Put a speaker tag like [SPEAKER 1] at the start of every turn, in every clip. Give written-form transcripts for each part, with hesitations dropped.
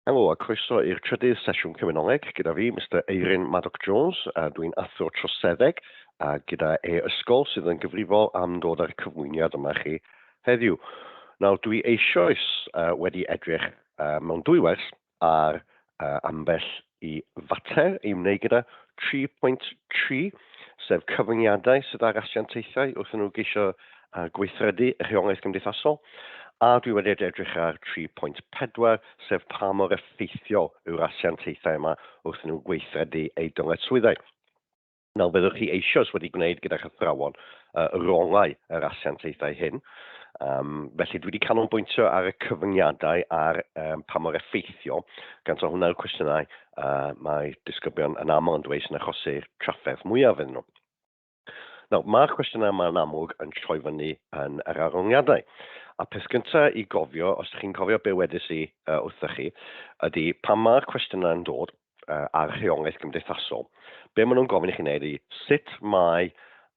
[SPEAKER 1] Helo a croeso i'r trydydd sesiwn Cyminoleg gyda fi, Mister Eirin Madoc Jones. Dwi'n athro troseddeg a gyda e-ysgol sydd yn gyfrifol am dod â'r cyflwyniad yma chi heddiw. Nawr, dwi eisoes wedi edrych mewn dwy wers ar ambell i fater i wneud gyda 3.3, sef cyfyngiadau sydd ar asiantaethau wrth nhw geisio gweithredu rheolaeth gymdeithasol, a dwi wedi edrych ar 3.4, sef pa mor effeithiol yw'r asiantaethau yma wrth nhw gweithredu eu dyletswyddau. Nawr, byddwch chi eisoes wedi gwneud gyda'ch athrawon rolau yr asiantaethau hyn, felly dwi wedi canolbwyntio ar y cyfyngiadau ar pa mor effeithiol, gan taw hwnna yw'r cwestiynau mae disgyblion yn aml yn dweud sy'n achosi'r trafferth mwyaf iddyn nhw. Nawr, mae'r cwestiynau yma yn amlwg yn troi fyny yn yr arholiadau. A peth gyntaf i gofio, os ydych chi'n cofio be wedes i wrthych chi, ydy pan mae'r cwestiynau yn dod, ar rheolaeth gymdeithasol, be maen nhw'n gofyn i chi wneud ydy sut mae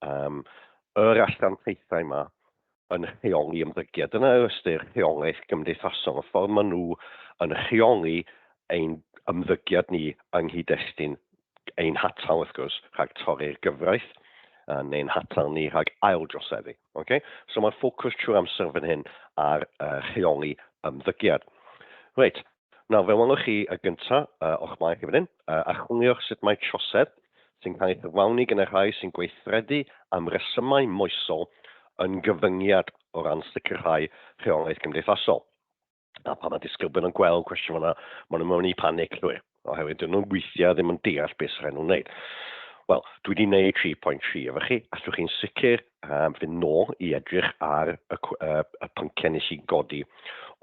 [SPEAKER 1] yr asiantaethau yma yn rheoli ymddygiad. Dyna yw ystyr rheolaeth gymdeithasol, y ffordd maen nhw yn rheoli ein ymddygiad ni yng nghyd-destun ein hatal, wrth gwrs, rhag torri'r gyfraith, neu'n hatal ni rhag aildroseddu. Okay? So mae'r ffocws trwy'r amser fan hyn ar rheoli ymddygiad. Reit, Nawr, fe welwch chi y gyntaf o'ch blaen chi fan hyn. Archwiliwch sut mae trosedd sy'n cael ei chyflawni gan y rhai sy'n gweithredu am resymau moesol yn gyfyngiad o ran sicrhau rheolaeth gymdeithasol. A pan mae disgyblion yn gweld cwestiwn fan'na, maen nhw'n mewn i panic llwyr, oherwydd dyn nhw'n weithiau ddim yn deall beth sy'n rhaid nhw'n wneud. Wel, dwi wedi gwneud 3.3 efo chi, allwch chi'n sicr fynd nôl i edrych ar y, y pynciau nes i godi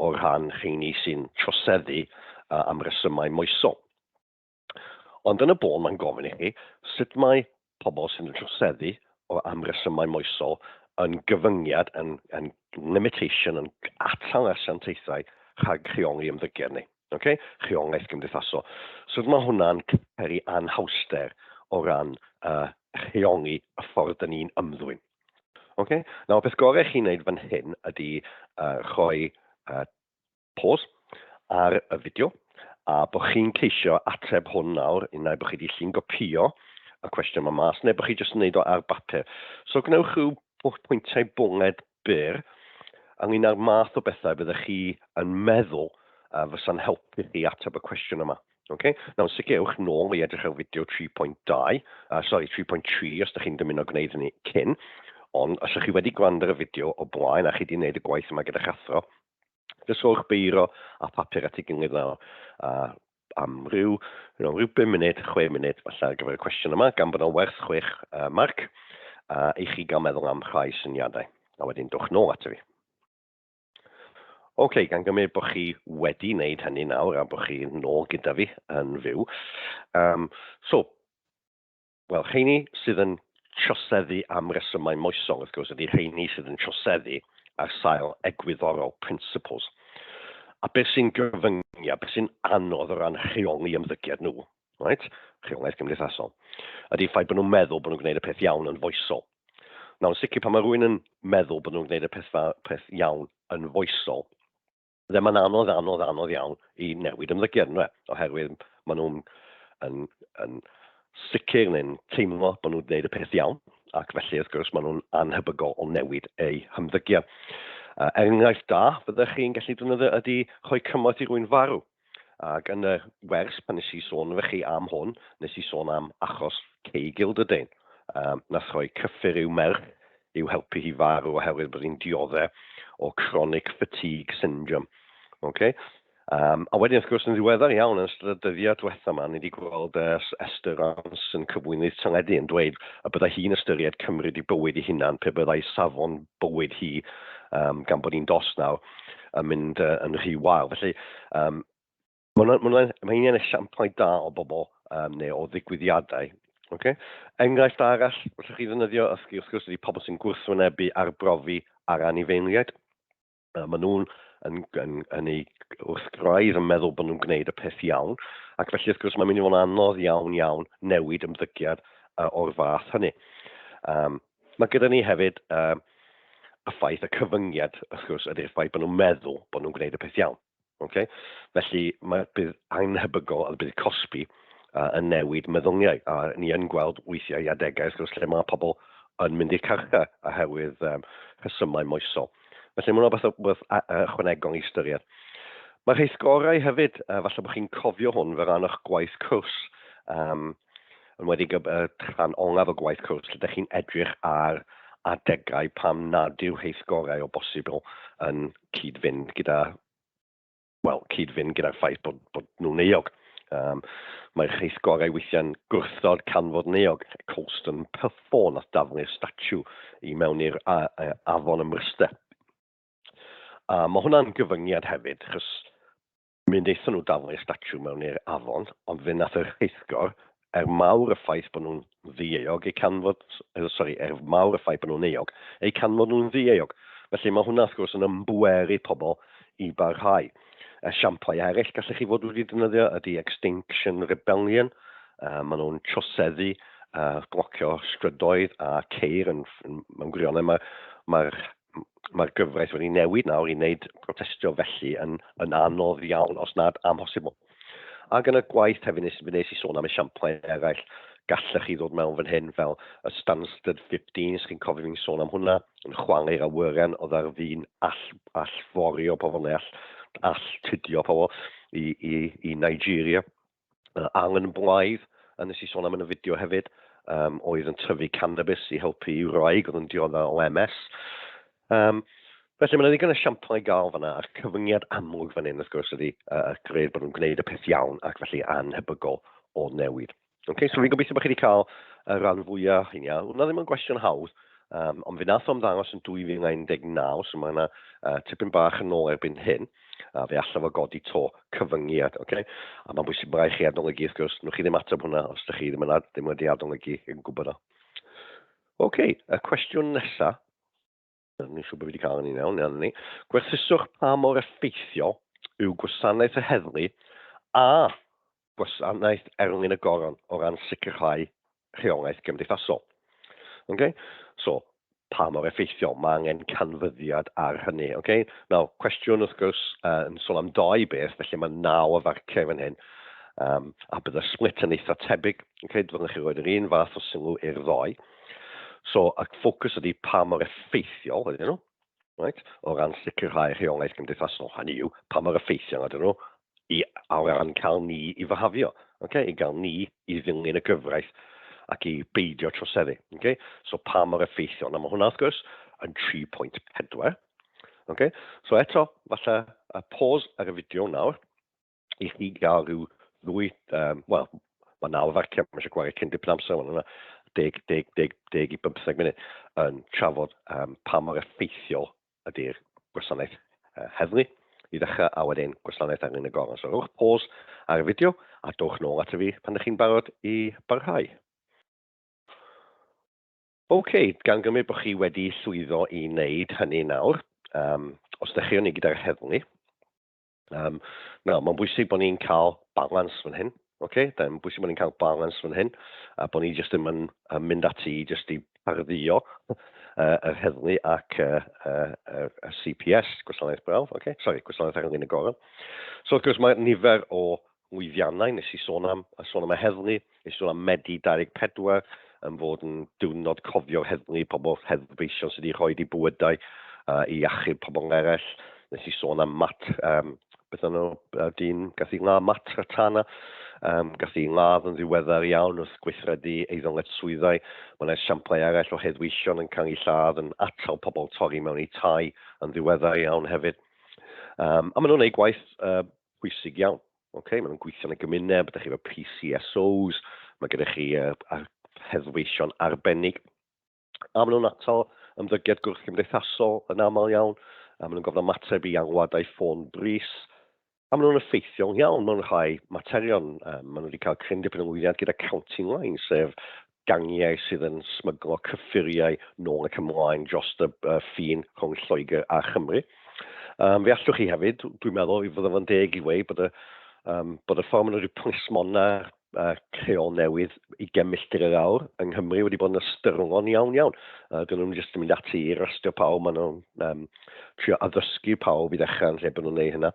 [SPEAKER 1] o rhan rheini sy'n troseddu am resymau moesol. Ond yn y bôn mae'n gofyn i chi sut mae pobl sy'n troseddu o am resymau moesol yn gyfyngiad, yn, yn limitation, yn atal asiantaethau rhag rheoli ymddygiad ni. Okay? Rheolaeth gymdeithasol. So mae hwnna'n peri anhawster o ran rheoli y ffordd dyn ni'n ymddwyn. Okay? Nawr, beth gorau chi'n wneud fan hyn ydy rhoi pause ar y fideo a bod chi'n ceisio ateb hwn nawr, unai bod chi wedi llun gopio y cwestiwn yma mas, neu bod chi jyst yn gwneud o ar bapur. So gwnewch rhyw pwyntiau bwled byr ynglyn â'r math o bethau fyddech chi yn meddwl fysa'n helpu chi ateb y cwestiwn yma. Okay? Nawr, yn sicr, ewch nôl i edrych ar fideo 3.2, sorry, 3.3 os ydych chi'n dymuno gwneud hynny cyn, ond os ydych chi wedi gwrando ar y fideo o blaen a chi wedi gwneud y gwaith yma gyda'ch athro, jyst rhowch beiro a phapur at ei gilydd nawr, am ryw, you know, ryw 5 munud, 6 munud falle ar gyfer y cwestiwn yma, gan bod o'n werth 6 marc, i chi gael meddwl am rhai syniadau. A wedyn dwch nôl ato fi. Ok, gan gymryd bod chi wedi wneud hynny nawr a bod chi nôl gyda fi yn fyw. So, wel, rheini sydd yn troseddu am resymau moesol, wrth gwrs, ydy rheini sydd yn troseddu ar sail egwyddorol, principles. A beth sy'n gyfyngiad, beth sy'n anodd o ran rheoli ymddygiad nhw, right? Rheolaeth gymdeithasol, ydy ffaith bod nhw'n meddwl bod nhw'n gwneud y peth iawn yn foesol. Nawr, yn sicr, pan mae rhywun yn meddwl bod nhw'n gwneud y peth, peth iawn yn foesol, then mae'n anodd, anodd, anodd iawn i newid ymddygiad, yndyfe? Oherwydd maen nhw'n yn, yn sicr neu'n teimlo bod nhw'n gwneud y peth iawn, ac felly, wrth gwrs, maen nhw'n anhebygol o newid eu hymddygiad. Er enghraifft da, fyddech chi'n gallu defnyddio ydy rhoi cymorth i rywun farw. Ac yn y wers, pan nes i sôn efo chi am hwn, nes i sôn am achos Kay Gilderdane. Nath rhoi cyffur i'w merch i'w helpu hi farw oherwydd bod hi'n diodde o chronic fatigue syndrome. Okay? A wedyn, wrth gwrs, yn ddiweddar iawn, yn ystod y dyddiau diwetha yma, ni wedi gweld Esther Rance yn cyflwynydd teledu yn dweud y byddai hi'n ystyried cymryd ei bywyd ei hunan pe byddai safon bywyd hi, gan bod hi'n dost nawr, yn mynd yn rhy wael. Felly, mae hwnna'n ma ma hynny'n esiamplau da o bobl neu o ddigwyddiadau. Okay? Enghraifft arall, allwch chi ddefnyddio, wrth gwrs, ydy pobl sy'n gwrthwynebu arbrofi ar anifeiliaid. Maen nhw'n yn, yn, yn ei wrth graidd yn meddwl bod nhw'n gwneud y peth iawn, ac felly wrth gwrs mae'n mynd i fod yn anodd iawn iawn newid ymddygiad o'r fath hynny. Mae gyda ni hefyd y ffaith, y cyfyngiad, wrth gwrs, ydy'r ffaith bod nhw'n meddwl bod nhw'n gwneud y peth iawn. Okay? Felly mae, bydd anhebygol a bydd cosbi yn newid meddyliau. A ni yn gweld weithiau i adegau, wrth gwrs, lle mae pobl yn mynd i'r carchar oherwydd rhesymau moesol. Felly mae hwnna'n beth ychwanegol i ystyried. Mae rheithgorau hefyd, falle bod chi'n cofio hwn fel rhan o'ch gwaith cwrs, yn wedi y rhan olaf o gwaith cwrs, lle ydych chi'n edrych ar adegau pam nad yw rheithgorau o bosibl yn cyd-fynd gyda, wel, cyd-fynd gyda'r ffaith bod, bod nhw'n euog. Mae'r rheithgorau weithiau'n gwrthod canfod yn euog. Colston Perforn nath daflu'r statue i mewn i'r afon ym Mryste. A mae hwnna'n gyfyngiad hefyd, achos mi wnaethon nhw daflu'r statue mewn i'r afon, ond fe nath y rheithgor, er mawr y ffaith bod nhw'n ddieuog, eu canfod, sori, er mawr y ffaith bod nhw'n euog, eu canfod nhw'n ddieuog. Felly mae hwnna wrth gwrs yn ymbweru pobl i barhau. Esiamplau eraill gallech chi fod wedi defnyddio ydy Extinction Rebellion. Maen nhw'n troseddu, blocio strydoedd a ceir yn, yn, mewn gwirionedd mae'r mae mae gyfraith wedi newid nawr i wneud protestio felly yn, yn anodd iawn, os nad amhosibl. Ac yn y gwaith hefyd nes, wnes i sôn am esiamplau eraill, gallech chi ddod mewn fan hyn fel y Stansted 15, os chi'n cofio fi'n sôn am hwnna, yn chwalu'r awyren oedd ar fin all, allforio pobl neu all, alltudio pobl i, i, i Nigeria. Alan Blythe, a nes i sôn am yn y fideo hefyd, oedd yn tyfu cannabis i helpu i wraig oedd yn dioddef o MS. Felly mae yna ddigon o esiamplau i gael fanna, a'r cyfyngiad amlwg fan hyn, wrth gwrs, ydy y gred bod nhw'n gwneud y peth iawn ac felly anhebygol o newid. Okay, so fi'n gobeithio bod chi wedi cael y rhan fwyaf hynny. Hwna ddim yn gwestiwn hawdd, ond fe nath o ymddangos yn 2019, so mae yna tipyn bach yn ôl erbyn hyn, a fe allaf o godi to cyfyngiad. Okay? A mae'n bwysig bod rhaid chi adolygu, wrth gwrs, nwch chi ddim ateb hwnna os ydych chi ddim yn, ddim wedi adolygu yn gwybod o. OK, y cwestiwn nesaf. Ni'n siŵr bod fi wedi cael hynny'n iawn, iawn ni. Gwerthuswch pa mor effeithiol yw gwasanaeth y heddlu a gwasanaeth erlyn y goron o ran sicrhau rheolaeth gymdeithasol. Okay? So, pa mor effeithiol? Mae angen canfyddiad ar hynny. Okay? Nawr, cwestiwn wrth gwrs yn sôn am dau beth, felly mae 9 o farciau fan hyn. A bydd y split yn eitha tebyg. Okay? Dylech chi roed yr un fath o sylw i'r ddau. So, y ffocws ydy pa mor effeithiol ydyn nhw, right, o ran sicrhau rheolaeth gymdeithasol. Hynny yw, pa mor effeithiol ydyn nhw i, o ran cael ni i fyhafio, okay, i gael ni i ddilyn y gyfraith ac i beidio troseddu. Okay? So, pa mor effeithiol. Na, mae hwnna, wrth gwrs, yn 3.4. Okay? So, eto, falle, a pause ar y fideo nawr, i chi gael rhyw ddwy, wel, mae 9 farciau, mae eisiau gwario cyn dipyn amser, mae'n yna 10, 10, 10, 10 i 15 munud yn trafod pa mor effeithiol ydy'r gwasanaeth heddlu i ddechrau, a wedyn gwasanaeth ar un y goron. So rhowch pause ar y fideo a dowch nôl ato fi pan ydych chi'n barod i barhau. OK, gan gymryd bod chi wedi llwyddo i wneud hynny nawr, os dechreuwn ni gyda'r heddlu, Nawr, mae'n bwysig bod ni'n cael balans fan hyn. Okay? Mae'n bwysig bod ni'n cael balans fan hyn, a bod ni jyst ddim yn mynd ati jyst i pardduo yr heddlu ac y CPS, Gwasanaeth Brawf, okay? Sorry, Gwasanaeth Erlyn y Goron. So, wrth gwrs, mae nifer o lwyddiannau, nes i sôn am, a sôn am y heddlu, nes i sôn am Medi 24, yn fod yn diwrnod cofio'r heddlu, pobl heddweision sydd wedi rhoi eu bywydau i achub pobl eraill. Nes i sôn am Matt, beth o'n nhw, dyn gath ei ladd, Matt Ratana, gath ei ladd yn ddiweddar iawn wrth gweithredu ei ddyletswyddau. Mae yna esiamplau eraill o heddweision yn cael eu lladd yn atal pobl torri mewn i tai yn ddiweddar iawn hefyd. A maen nhw'n gwneud gwaith pwysig iawn. Okay? Maen nhw'n gweithio yn y gymuned, mae gyda chi efo PCSOs, mae gyda chi heddweision arbennig. A maen nhw'n atal ymddygiad gwrthgymdeithasol yn aml iawn, a maen nhw'n gofyn ymateb i alwadau ffôn brys, a maen nhw'n effeithiol iawn mewn rhai materion. Maen nhw wedi cael cryn dipyn o lwyddiant gyda County Line, sef gangiau sydd yn smyglo cyffuriau nôl ac ymlaen dros y ffin rhwng Lloegr a Chymru. Fe allwch chi hefyd, dwi'n meddwl, i fod yn deg i weud bod y, bod y ffordd maen nhw wedi plismona rheol newydd 20 milltir yr awr yng Nghymru wedi bod yn ystyrlon iawn iawn. Dyn nhw'n jyst yn mynd ati i arestio pawb, maen nhw'n trio addysgu pawb i ddechrau yn lle bod nhw'n gwneud hynna.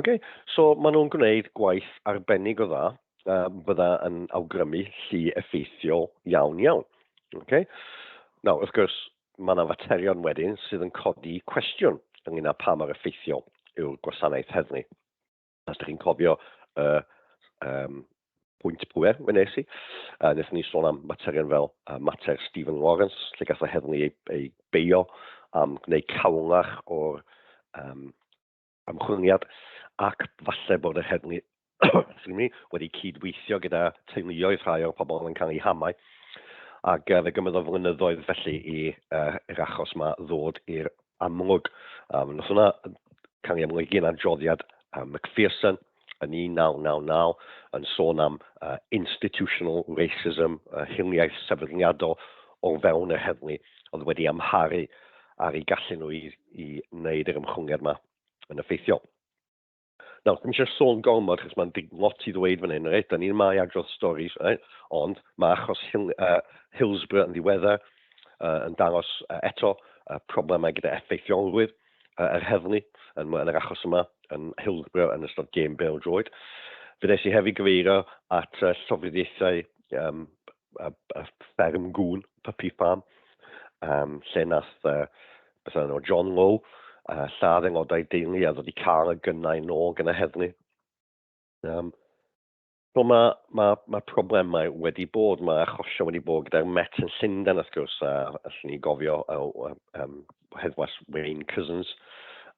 [SPEAKER 1] Okay? So maen nhw'n gwneud gwaith arbennig o dda, fydda yn awgrymu llu effeithiol iawn iawn. Okay? Nawr, wrth gwrs, mae yna faterion wedyn sydd yn codi cwestiwn ynglyn â pa mor effeithiol yw'r gwasanaeth heddlu. Os ydych chi'n cofio y pwynt pŵer wnes i, wnaethon ni sôn am materion fel mater Stephen Lawrence, lle gath y heddlu ei beio am gwneud cawlach o'r ymchwiliad, ac falle bod yr heddlu excuse me, wedi cydweithio gyda teuluoedd rhai o'r pobl yn cael eu hamau, ac fe gymryd o flynyddoedd felly i'r achos yma ddod i'r amlwg. Nath hwnna cael ei amlygu yn adroddiad Macpherson yn 1999 yn sôn am institutional racism, hiliaeth sefydliadol o fewn yr heddlu oedd wedi amharu ar eu gallu nhw i wneud yr ymchwiliad yma yn effeithiol. Nawr, ddim eisiau sôn gormod, achos mae'n lot i ddweud fan hyn, reit? Da ni'n yma i adrodd storis, reit? Ond mae achos Hillsborough yn ddiweddar yn dangos eto problemau gyda effeithiolrwydd yr heddlu yn yr achos yma yn Hillsborough yn ystod gêm bêl-droed. Fe wnes i hefyd gyfeirio at llofruddiaethau y fferm gŵn, Puppy Farm, lle nath beth oedd enw, John Lowe, lladd aelodau deulu a ddod i cael y gynnau nôl gan y heddlu. So mae problemau wedi bod, mae achosion wedi bod gyda'r Met yn Llundain wrth gwrs, a allwn ni gofio heddwas Wayne Cousins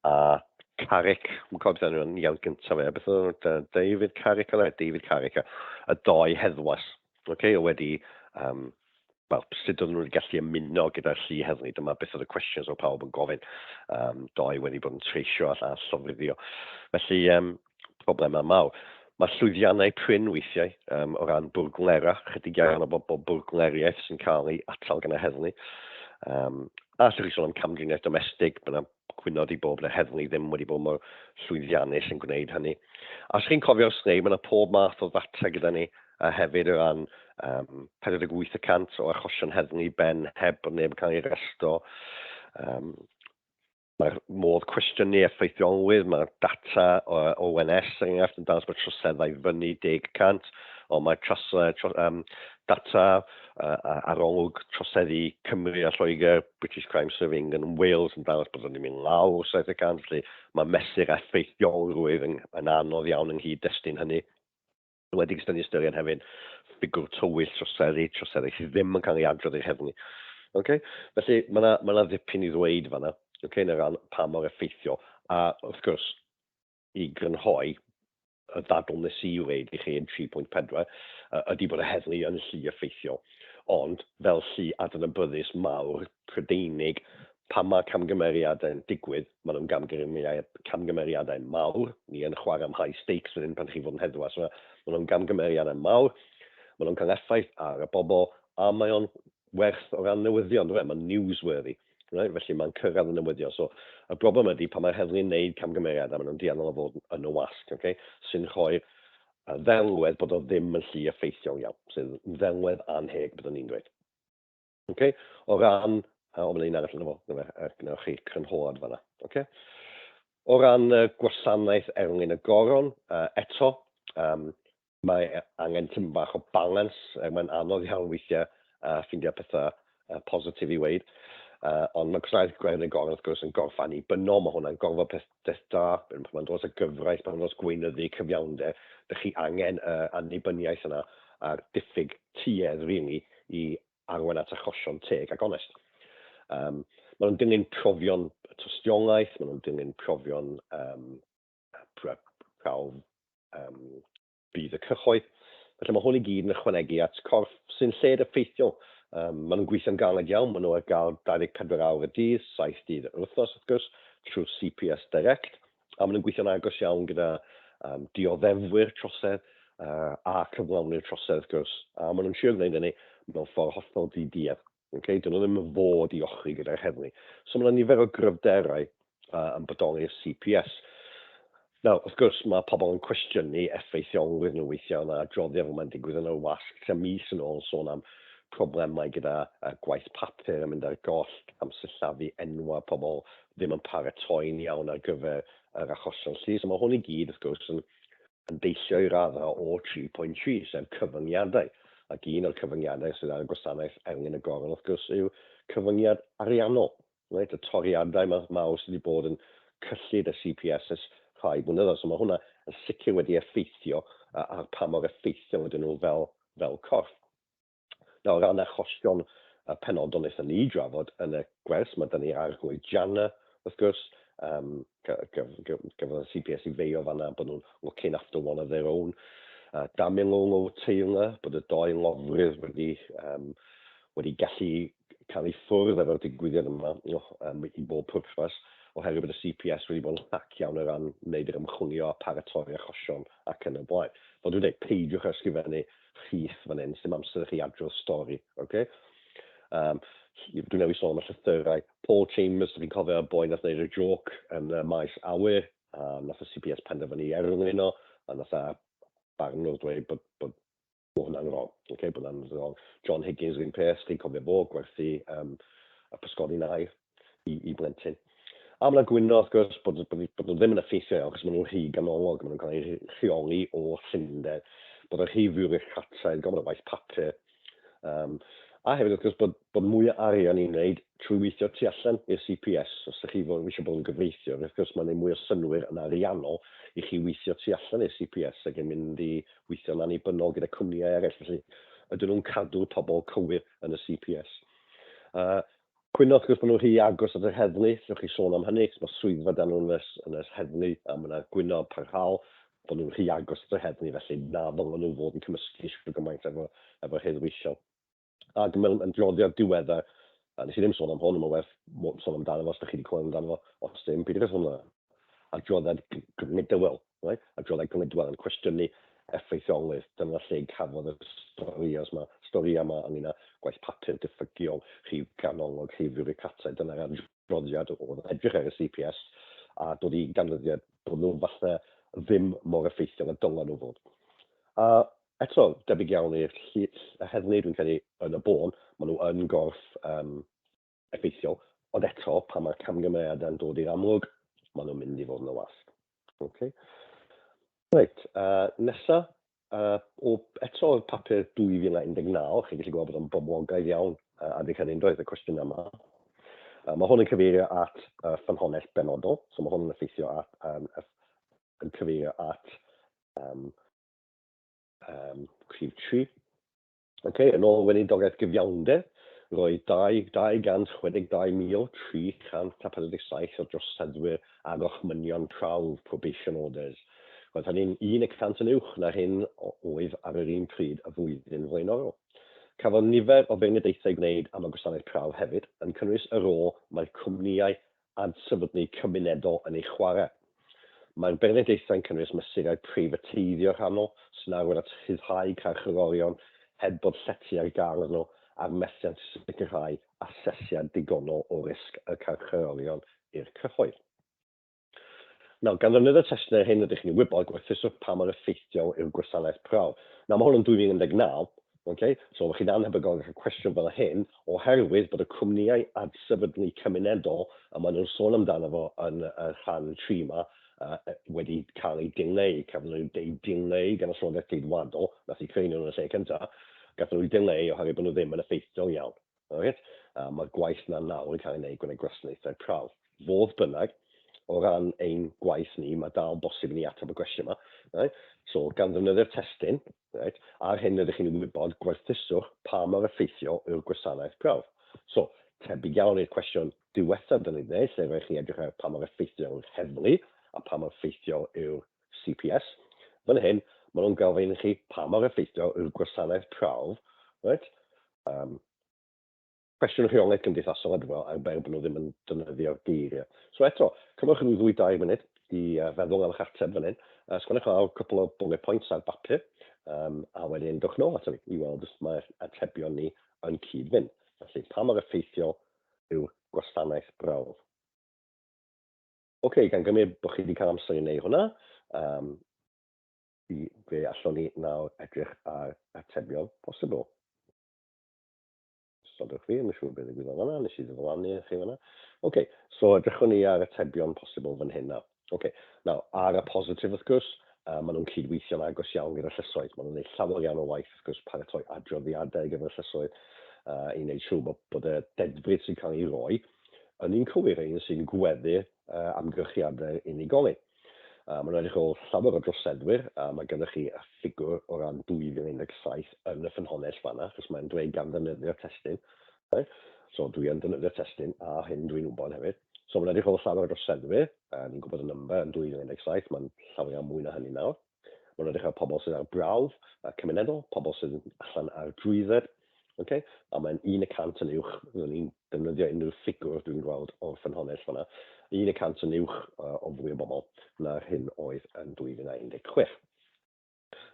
[SPEAKER 1] a Carrick, dwi'n cofio beth oedd iawn gyntaf fe, beth oedd David Carrick oedd e? David Carrick, y doi heddwas, okay, o wedi, wel, sut oedden nhw wedi gallu ymuno gyda'r llu heddlu, dyma beth oedd y questions o pawb yn gofyn, doi wedi bod yn treisio a llofruddio. Felly, problemau mawr. Mae llwyddiannau prin weithiau o ran bwrglera, chydig iawn o bobl bwrgleriaeth sy'n cael ei atal gan y heddlu. A allwch chi sôn am camdriniaeth domestig, mae yna cwyno di bod bod y heddlu ddim wedi bod mor llwyddiannus yn gwneud hynny. A os chi'n cofio'r sleid, mae yna pob math o ddata gyda ni a hefyd o ran 48% o achosion heddlu ben heb bod neb yn cael ei arresto. Mae'r modd cwestiynu effeithiolrwydd, mae'r data o ONS, er enghraifft, yn dangos bod troseddau fyny 10%, ond mae data arolwg troseddu Cymru a Lloegr, British Crime Survey England and Wales yn dangos bod o'n mynd lawr 7%, felly mae mesur effeithiolrwydd yn anodd iawn yng nghyd-destun hynny. Enwedig os 'dan ni'n ystyried hefyd ffigwr tywyll troseddu, troseddu sydd ddim yn cael ei adrodd i'r heddlu. Okay? Felly mae yna ma ddipyn i ddweud fanna, okay, yn y ran pa mor effeithiol. A wrth gwrs, i grynhoi, y ddadl nes i wneud i chi yn 3.4 ydy bod y heddlu yn llu effeithiol. Ond fel llu adnabyddus mawr Prydeinig, pan mae camgymeriadau'n digwydd, maen nhw'n camgymeriadau mawr. Ni yn chwarae am high stakes fan hyn pan chi fod yn heddwas. So, maen nhw'n gamgymeriadau mawr, maen nhw'n cael effaith ar y bobl, a mae o'n werth o ran newyddion, dwi? Mae'n newsworthy. Right? Felly mae'n cyrraedd y newyddion. So, y broblem ydy pan mae'r heddlu'n neud camgymeriadau, maen nhw'n dueddol o fod yn y wasg, okay? Sy'n rhoi'r ddelwedd bod o ddim yn llu effeithiol iawn, sydd yn ddelwedd anheg, byddwn ni'n dweud. Okay? O ran, o, mae'n un arall yna fo, gwnewch chi crynhoad fanna. Okay? O ran y gwasanaeth erlyn y goron, eto, mae angen tipyn bach o balans, er mae'n anodd iawn weithiau ffeindio pethau positif i weud. Ond mae gwasanaeth erlyn y goron, wrth gwrs, yn gorff annibynnol, mae hwnna'n gorfod peth da, pan mae'n dod at y gyfraith, pan mae'n dod at gweinyddu cyfiawnder, dych chi angen y annibyniaeth yna a'r diffyg tuedd, really, i arwain at achosion teg ac onest. Maen nhw'n dilyn profion tystiolaeth, maen nhw'n dilyn profion prawf budd y cyhoedd. Felly mae hwn i gyd yn ychwanegu at corff sy'n lled effeithiol. Maen nhw'n gweithio'n galed iawn, maen nhw ar gael 24 awr y dydd, 7 dydd yr wythnos wrth gwrs, trwy CPS Direct, a maen nhw'n gweithio'n agos iawn gyda dioddefwyr trosedd a cyflawnwyr trosedd wrth gwrs, a maen nhw'n trio gwneud hynny mewn ffordd hollol ddi-duedd. Okay? Dyn nhw ddim yn fod i ochri gyda'r heddlu. So mae yna nifer o gryfderau yn bodoli'r CPS. Nawr, wrth gwrs, mae pobl yn cwestiynu effeithiolrwydd nhw weithiau, yna adroddiad fel mae'n digwydd yn y wasg tua mis yn ôl yn sôn am problemau gyda gwaith papur yn mynd ar goll, am sillafu enwau pobl ddim yn paratoi'n iawn ar gyfer yr achosion llys. A mae hwn i gyd, wrth gwrs, yn, yn deillio i raddau o 3.3, sef cyfyngiadau. Ac un o'r cyfyngiadau sydd ar y gwasanaeth erlyn y goron, wrth gwrs, yw cyfyngiad ariannol. Reit, y toriadau mawr sydd wedi bod yn cyllid y CPS ers rhai blynyddoedd. So mae hwnna yn sicr wedi effeithio ar pa mor effeithiol ydyn nhw fel, fel corff. Nawr, o ran achosion penodol wnaethon ni drafod yn y gwers, mae 'da ni Arglwydd Janner, wrth gwrs, gafodd y CPS i feio fanna bod nhw'n looking after one of their own. Damilong Taylor, bod y doi lofrudd wedi, wedi gallu cael ei ffwrdd efo'r digwyddiad yma i bob pwrpas, oherwydd bod y CPS wedi bod yn llac iawn o ran wneud yr ymchwilio a paratoi achosion ac yn y blaen. Fel dwi'n dweud, peidiwch â ysgrifennu rhith fan hyn, sdim amser i chi adrodd stori, oce? Um, dwi'n newid sôn am y llythyrau. Paul Chambers, dwi'n cofio y boi nath wneud y joc yn y maes awyr, a nath y CPS penderfynu i erlyn o, a nath a barnwr dweud bod, bod bod hwnna'n wrong, okay, bod hwnna'n wrong. John Higgins, yr un peth, chi'n cofio fo, gwerthu um, y pysgodyn aur i, i blentyn. A mae yna gwyno, wrth gwrs, bod, bod, bod nhw ddim yn effeithio iawn, achos maen nhw'n rhy ganolog, maen nhw'n cael eu rheoli o Llundain, bod y rhy fiwrocrataidd, gormod o waith papur. Um, a hefyd, wrth gwrs, bod, bod mwy o arian i'n wneud trwy weithio tu allan i'r CPS. Os ydych chi fod eisiau bod yn gyfreithiwr, wrth gwrs, mae'n gwneud mwy o synnwyr yn ariannol i chi weithio tu allan i'r CPS ac yn mynd i weithio'n annibynnol gyda cwmnïau eraill. Felly, ydyn nhw'n cadw'r pobl cywir yn y CPS? Cwyno, wrth gwrs, bod nhw'n rhy agos at yr heddlu, allwch chi sôn am hynny, achos mae swyddfa 'da nhw yn y, yn y heddlu, a mae yna gwyno parhaol bod nhw'n rhy agos at yr heddlu, felly na ddylen nhw fod yn cymysgu shwt gymaint efo, efo heddweision. Ac mewn adroddiad diweddar, a nes i ddim sôn am hwn, ond mae'n werth sôn amdano fo os ydych chi wedi clywed amdano fo, os ddim, peidiwch â sôn amdano fo. Adroddiad Glidwell, right? Adroddiad Glidwell yn cwestiynu effeithiolrwydd. Dyna lle cafodd y storïau yma, storïau yma ynglyn â gwaith papur diffygiol, rhif ganolog, rhif fiwrocrataidd. Dyna'r adroddiad oedd yn edrych ar y CPS a dod i ganfyddiad bod nhw falle ddim mor effeithiol a dylen nhw fod. A eto, debyg iawn i'r heddlu, dwi'n credu yn y bôn, maen nhw yn gorff um, effeithiol, ond eto, pan mae'r camgymeriadau'n dod i'r amlwg, maen nhw'n mynd i fod yn y wasg. Okay. Reit, nesa, o, eto o'r papur 2019, chi'n gallu gweld bod o'n boblogaidd iawn adeg hynny, doedd, y cwestiwn yma. Mae hwn yn cyfeirio at ffynhonnell benodol, so mae hwn yn effeithio at, yn cyfeirio at rhif 3. Ok, yn ôl Weinidogaeth Gyfiawnder, roedd 262,347 o droseddwyr ar orchmynion prawf, probation orders. Roedd hynny'n un y cant yn uwch na'r hyn oedd ar yr un pryd y flwyddyn flaenorol. Cafodd nifer o feirniadaethau gwneud am y gwasanaeth prawf hefyd, yn cynnwys y rôl mae'r cwmnïau adsefydlu cymunedol yn ei chwarae. Mae'r beirniadaethau'n cynnwys mesurau preifateiddio rhannol sy'n arwain at rhyddhau carcharorion heb bod llety ar gael iddyn nhw a'r methiant i sicrhau asesiad digonol o risg y carcharorion i'r cyhoedd. Nawr, gan ddefnyddio'r testunau hyn rydych chi'n ei wybod, gwerthuswch pa mor effeithiol yw'r gwasanaeth prawf. Nawr, mae hwn yn 2019, okay? So chi'n annhebygol o gael cwestiwn fel hyn oherwydd bod y cwmnïau adsefydlu cymunedol y maen nhw'n sôn amdano fo yn y rhan 3 yma wedi cael eu dileu. Cafodd nhw eu dileu gan y Llywodraeth Geidwadol, nath i creu nhw yn y lle cyntaf, gathon nhw eu dileu oherwydd bod nhw ddim yn effeithiol iawn. Reit, a mae'r gwaith 'na nawr yn cael ei wneud gan y gwasanaethau prawf. Fodd bynnag, o ran ein gwaith ni, mae dal bosib i ni ateb y gwestiwn yma. Right? So, gan ddefnyddio'r testun, right, a'r hyn rydych chi'n wybod, gwerthuswch pa mor effeithiol yw'r gwasanaeth prawf. So, tebyg iawn i'r cwestiwn diwethaf dyn ni wedi gwneud, lle rhaid chi edrych ar pa mor effeithiol yw'r heddlu a pa mor effeithiol yw'r CPS. Fan hyn, maen nhw'n gofyn i chi pa mor effeithiol yw'r gwasanaeth prawf, right? Cwestiwn rheolaeth gymdeithasol ar fel ar ben bod nhw ddim yn defnyddio'r geiriau. So eto, cymrwch rhyw ddwy dair munud i feddwl am eich ateb fan hyn. Sgwennwch lawr cwpl o bullet points ar bapur, a wedyn dewch nôl ato fi i weld os mae'r atebion ni yn cyd-fynd. Felly, pa mor effeithiol yw'r gwasanaeth brawf? Ok, gan gymryd bod chi wedi cael amser i wneud hwnna, Um, i, fe allwn ni nawr edrych ar atebion posibl. Stodwch fi, yn siŵr beth ddigwyddodd fanna, nes i ddiflannu i chi fanna. Oce, so edrychwn ni ar atebion posibl fan hyn nawr. Oce, nawr, ar y positif wrth gwrs, maen nhw'n cydweithio'n agos iawn gyda llysoedd. Maen nhw'n gwneud llawer iawn o waith, wrth gwrs, paratoi adroddiadau ar gyfer y llysoedd i wneud siŵr bod, bod y dedfryd sy'n cael ei roi yn un cywir, un sy'n gweddu amgylchiadau'r unigolyn. Maen nhw'n edrych ar ôl llawer o droseddwyr, a mae gennych chi y ffigwr o ran 2017 yn y ffynhonnell fanna, achos mae'n dweud gan ddefnyddio'r testun. Right? So dwi yn defnyddio'r testun, a hyn dwi'n wybod hefyd. So mae'n edrych ar ôl llawer o droseddwyr, a ni'n gwybod y number yn 2017, mae'n llawer iawn mwy na hynny nawr. Mae'n edrych ar pobl sydd ar brawf cymunedol, pobl sydd allan ar drwydded, okay? A mae'n 1% yn uwch, byddwn ni'n defnyddio unrhyw ffigwr dwi'n gweld o'r ffynhonnell fanna, 1% yn uwch o fwy o bobl na'r hyn oedd yn 2016.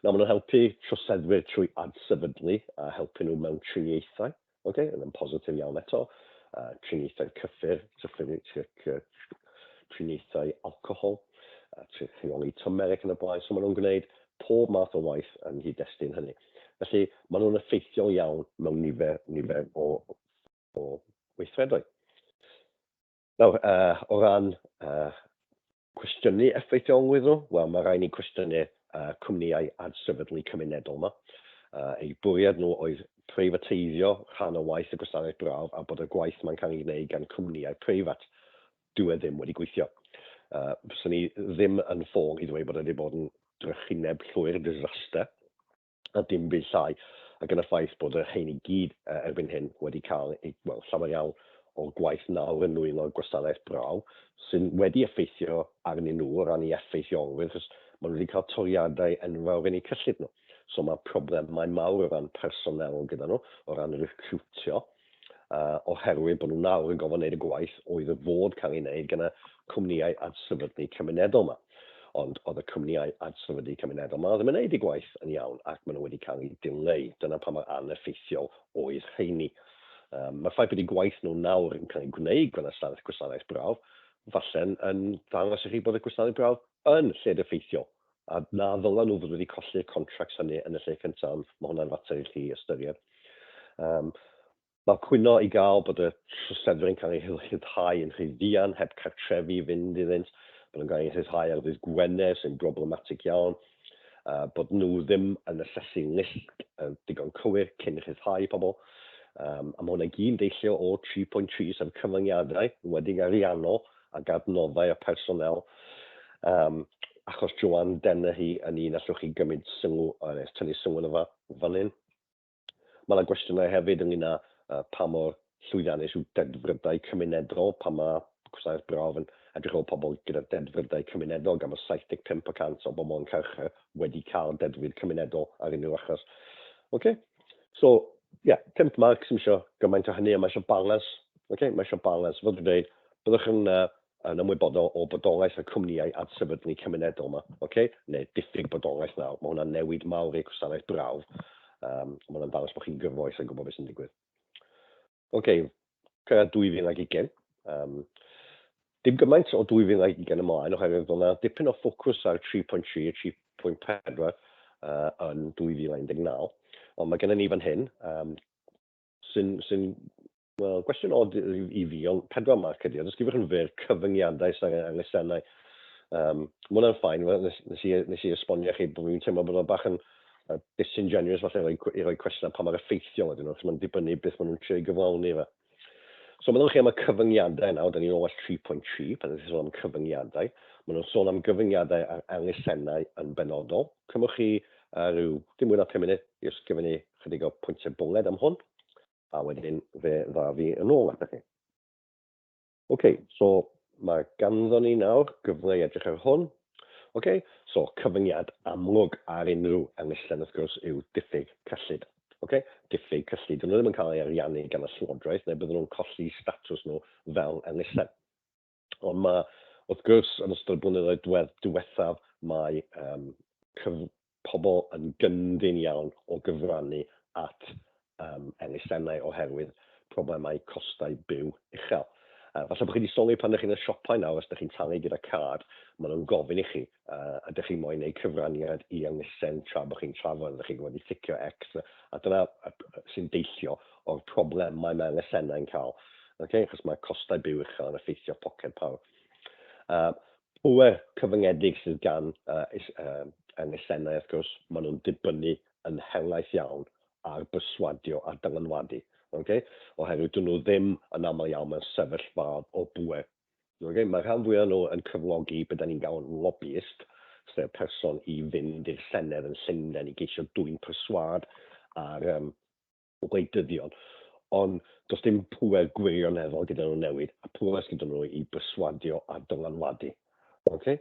[SPEAKER 1] Nawr, maen nhw'n helpu troseddwyr trwy adsefydlu a helpu nhw mewn triniaethau. Ok, yn yn positif iawn eto. Triniaethau cyffur, triniaethau alcohol, rheoli tymer ac yn y blaen. So maen nhw'n gwneud pob math o waith yng nghyd-destun hynny. Felly, maen nhw'n effeithiol iawn mewn nifer, nifer o, o weithredoedd. Nawr, o ran cwestiynu effeithiolrwydd nhw, wel, mae rhaid ni cwestiynu cwmnïau adsefydlu cymunedol yma. Eu bwriad nhw oedd preifateiddio rhan o waith y gwasanaeth brawf a bod y gwaith yma'n cael ei wneud gan cwmnïau preifat. Dyw e ddim wedi gweithio. Fyswn ni ddim yn ffôl i ddweud bod e wedi bod yn drychineb llwyr, disaster. A dim byd llai, ac yn y ffaith bod y rhein i gyd erbyn hyn wedi cael eu, wel, llawer iawn o'r gwaith nawr yn nwylo'r gwasanaeth braw, sy'n wedi effeithio arnyn nhw o ran eu effeithiolrwydd, achos maen nhw wedi cael toriadau enfawr yn eu cyllid nhw. So mae problemau mawr o ran personél gyda nhw, o ran recriwtio, oherwydd bod nhw nawr yn gorfod wneud y gwaith oedd y fod cael ei wneud gan y cwmnïau adsefydlu cymunedol 'ma. Ond oedd y cwmnïau adsefydlu cymunedol 'ma ddim yn wneud eu gwaith yn iawn ac maen nhw wedi cael eu dileu. Dyna pa mor aneffeithiol oedd rheini. Mae'r ffaith bod eu gwaith nhw nawr yn cael ei gwneud gan y gwasanaeth brawf falle'n yn dangos i chi bod y gwasanaeth brawf yn lled effeithiol a na ddylen nhw fod wedi colli'r contracts hynny yn y lle cyntaf, ond mae hwnna'n fater i chi ystyried. Mae cwyno i gael bod y troseddwyr yn cael eu rhyddhau yn rhy fuan, heb cartrefi i fynd iddynt, bod nhw'n cael eu rhyddhau ar ddydd Gwener, sy'n broblematig iawn, bod nhw ddim yn asesu risg digon cywir cyn rhyddhau pobl. A mae hwnna i gyd yn deillio o 3.3, sef cyfyngiadau, yn enwedig ariannol, ac adnoddau a personél. Um, achos Joanne Dennehy yn un allwch chi gymryd sylw, neu tynnu sylw yna fa, fan hyn. Mae yna gwestiynau hefyd ynglyn â pa mor llwyddiannus yw dedfrydau cymunedol, pa mae gwasanaeth brawf yn edrych ar ôl pobl gyda dedfrydau cymunedol, gan bod 75 y cant o bobl yn carchar wedi cael dedfryd cymunedol ar unrhyw achos. OK, so, ie, yeah, 5 marc, sy'n eisiau gymaint o hynny, ond mae eisiau balans. OK, mae eisiau balans. Fel dwi'n dweud, byddwch yn, yn ymwybodol o bodolaeth y cwmnïau adsefydlu cymunedol yma, OK? Neu diffyg bodolaeth nawr. Mae hwnna'n newid mawr i'r gwasanaeth brawf. Mae hwnna'n dangos bod chi'n gyfoes yn gwybod beth sy'n digwydd. OK, cyrraedd 2020. Dim gymaint o 2020 ymlaen, oherwydd oedd yna dipyn o ffocws ar 3.3 a 3.4 yn 2019. Ond mae gennym ni fan hyn, sy'n, sy wel, gwestiwn od i fi, ond pedwar marc ydy, ond ysgrifwch yn fyr cyfyngiadau sy'n angen elusennau. Mae hwnna'n ffain, nes, nes, i, nes i esbonio chi bod fi'n teimlo bod o'n bach yn disingenuous falle i roi, i roi cwestiynau pa mor effeithiol ydyn nhw, achos mae'n dibynnu beth maen nhw'n trio ei gyflawni fe. So meddylwch chi am y cyfyngiadau nawr, da ni'n ôl at 3.3, pan ydych chi'n sôn am cyfyngiadau. Maen nhw'n sôn am gyfyngiadau ar elusennau yn benodol. Cymwch chi rhyw, dim mwy na 5 munud i ysgrifennu chydig o pwyntiau bwled am hwn, a wedyn fe ddaf fi yn ôl atoch chi. Ok, so mae ganddo ni nawr gyfle i edrych ar hwn. Ok, so cyfyngiad amlwg ar unrhyw elusen wrth gwrs yw diffyg cyllid. Ok, diffyg cyllid. Dyn nhw ddim yn cael ei ariannu gan y llywodraeth neu bydden nhw'n colli statws nhw fel elusen. Ond mae, wrth gwrs, yn ystod y blynyddoedd diwethaf, mae um, cyf pobl yn gyndyn iawn o gyfrannu at elusennau oherwydd problemau costau byw uchel. Falle bod chi wedi sylwi pan ydych chi'n y siopau nawr, os ydych chi'n talu gyda card, maen nhw'n gofyn i chi, ydych chi moyn gwneud cyfraniad i elusen tra bod chi'n trafod, ydych chi'n wedi ticio X, a dyna sy'n deillio o'r problemau mae elusennau'n cael, okay? Achos mae costau byw uchel yn effeithio poced pawb. Pŵer cyfyngedig sydd gan elusennau, wrth gwrs, maen nhw'n dibynnu yn helaeth iawn ar berswadio a dylanwadu, ok? Oherwydd dyn nhw ddim yn aml iawn mewn sefyllfaoedd o bŵer. Ok? Mae rhan fwyaf nhw yn cyflogi be da ni'n galw'n lobbyist, sef person i fynd i'r Senedd yn Llundain i geisio dwyn perswâd ar um, wleidyddion. Ond does dim pŵer gwirioneddol gyda nhw newid, a pŵer sydd gyda nhw i berswadio a dylanwadu. Ok?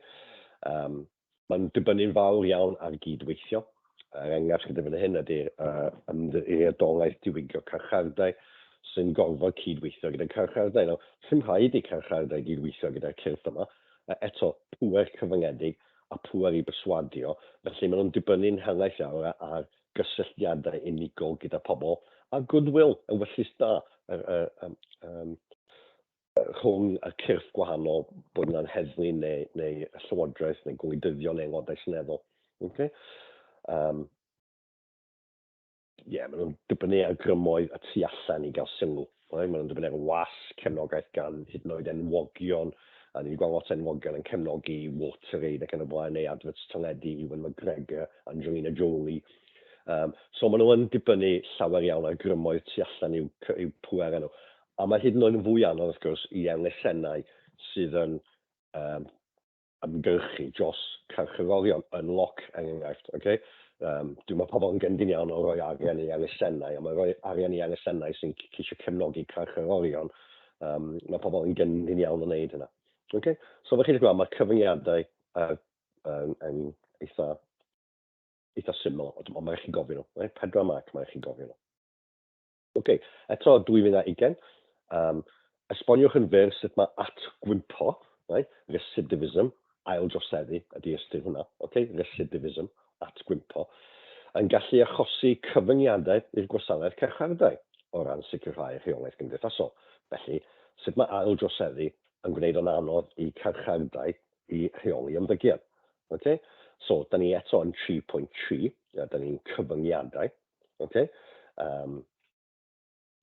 [SPEAKER 1] Mae'n dibynnu'n fawr iawn ar gyd-weithio. Yr enghraifft gyda fan hyn ydy'r Ymddiriedolaeth Diwygio Carchardai sy'n gorfod cyd-weithio gyda carchardai. Nawr, sy'n rhaid i carchardai gyd-weithio gyda'r cyrff yma. Eto, pŵer cyfyngedig a pŵer i berswadio, felly maen nhw'n dibynnu'n helaeth iawn ar gysylltiadau unigol gyda pobl a goodwill, ewyllys da, yr, yr, um, rhwng y cyrff gwahanol, bod yna'n heddlu neu, neu y llywodraeth neu gwleidyddion neu aelodau seneddol. Okay? Yeah, maen nhw'n dibynnu ar grymoedd y tu allan i gael sylw. Right? Maen nhw'n dibynnu ar wasg, cefnogaeth gan hyd yn oed enwogion, a ni wedi gweld lot o enwogion yn cefnogi WaterAid ac yn y blaen, neu adverts teledu, Ewan McGregor, Angelina Jolie. So maen nhw yn dibynnu llawer iawn ar grymoedd tu allan i'w, i'w pwerau nhw. A mae hyd yn oed yn fwy anodd, wrth gwrs, i elusennau sydd yn ymgyrchu dros carcharorion yn Loc, er enghraifft. Okay? Dwi'n meddwl pobl yn gyndyn iawn o roi arian i elusennau, ond mae rhoi arian i elusennau sy'n ceisio cefnogi carcharorion, mae pobl yn gyndyn iawn o wneud hynna. Okay? So fel chi'n gweld, mae cyfyngiadau yn eitha, eitha syml, ond mae rhaid chi gofio nhw. Right? 4 marc mae rhaid chi gofio nhw. Ok, eto 2020, esboniwch yn fyr sut mae atgwympo, right, recidivism, aildroseddu ydy ystyr hwnna, ok, recidivism, atgwympo, yn gallu achosi cyfyngiadau i'r gwasanaeth carchardai o ran sicrhau rheolaeth gymdeithasol. Felly, sut mae aildroseddu yn gwneud o'n anodd i carchardai i rheoli ymddygiad? Ok, so, da ni eto yn 3.3, da ni'n cyfyngiadau. Okay?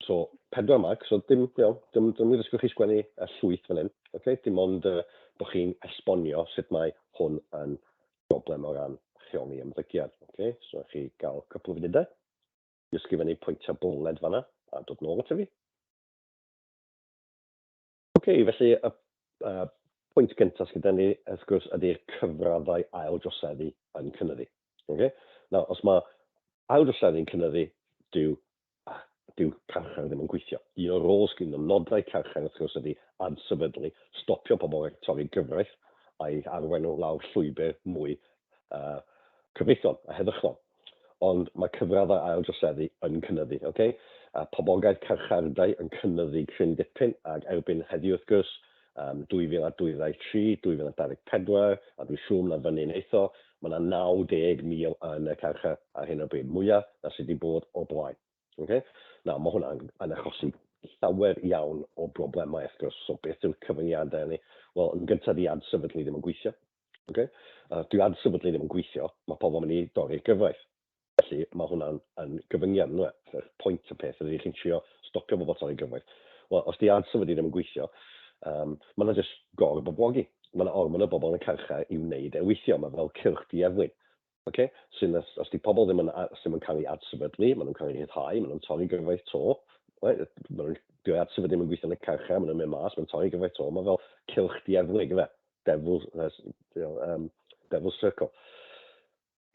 [SPEAKER 1] So, 4 marc, so dim, you know, dim i ddysgu chi sgwennu y llwyth fan hyn. Okay? Dim ond bod chi'n esbonio sut mae hwn yn broblem o ran rheoli ymddygiad. Okay? So, chi gael cwpl o funudau i ysgrifennu pwyntiau bwled fanna a dod nôl ato fi. Ok, felly y pwynt gyntaf sydd gyda ni, wrth gwrs, ydy'r cyfraddau ail-droseddu yn cynyddu. Okay? Nawr, os mae ail-droseddu'n cynyddu, dyw, dyw carchar ddim yn gweithio. Un o'r roles, un o nodau carchar, wrth gwrs, ydy adsefydlu, stopio pobl rhag torri gyfraith a'i arwain nhw lawr llwybr mwy cyfreithlon a heddychlon. Ond mae cyfraddau ail-droseddu yn cynyddu, ok? A poblogaeth carchardai yn cynyddu cryn dipyn, ac erbyn heddiw wrth gwrs, 2023, 2024, a dwi'n siŵr na fyny wneith o, mae yna 90,000 yn y carchar ar hyn o bryd, mwyaf na sydd wedi bod o'r blaen. Okay? Nawr, mae hwnna'n yn achosi llawer iawn o broblemau, wrth gwrs. So, beth yw'r cyfyngiadau hynny? Wel, yn gyntaf, di adsefydlu ddim yn gweithio. Okay? Dyw adsefydlu ddim yn gweithio, mae pobl yn mynd i dorri'r gyfraith. Felly, mae hwnna'n yn gyfyngiad, yn dwi? Pwynt y peth ydy chi'n trio stopio bobl torri gyfraith. Wel, os di adsefydlu ddim yn gweithio, mae yna jyst gor-boblogi. Mae yna ormod o bobl yn y carchar i wneud e weithio. Mae fel cylch dieflig. Okay? Sy'n, os di pobl ddim yn, ddim yn cael ei adsefydlu, maen nhw'n cael ei rhyddhau, maen nhw'n torri gyfraith to. Right? Maen nhw'n, dyw adsefydlu ddim yn gweithio yn y carchar, maen nhw'n mynd mas, maen nhw'n torri gyfraith to. Mae fel cylch dieflig, ife? Devil's, you know, devil's circle.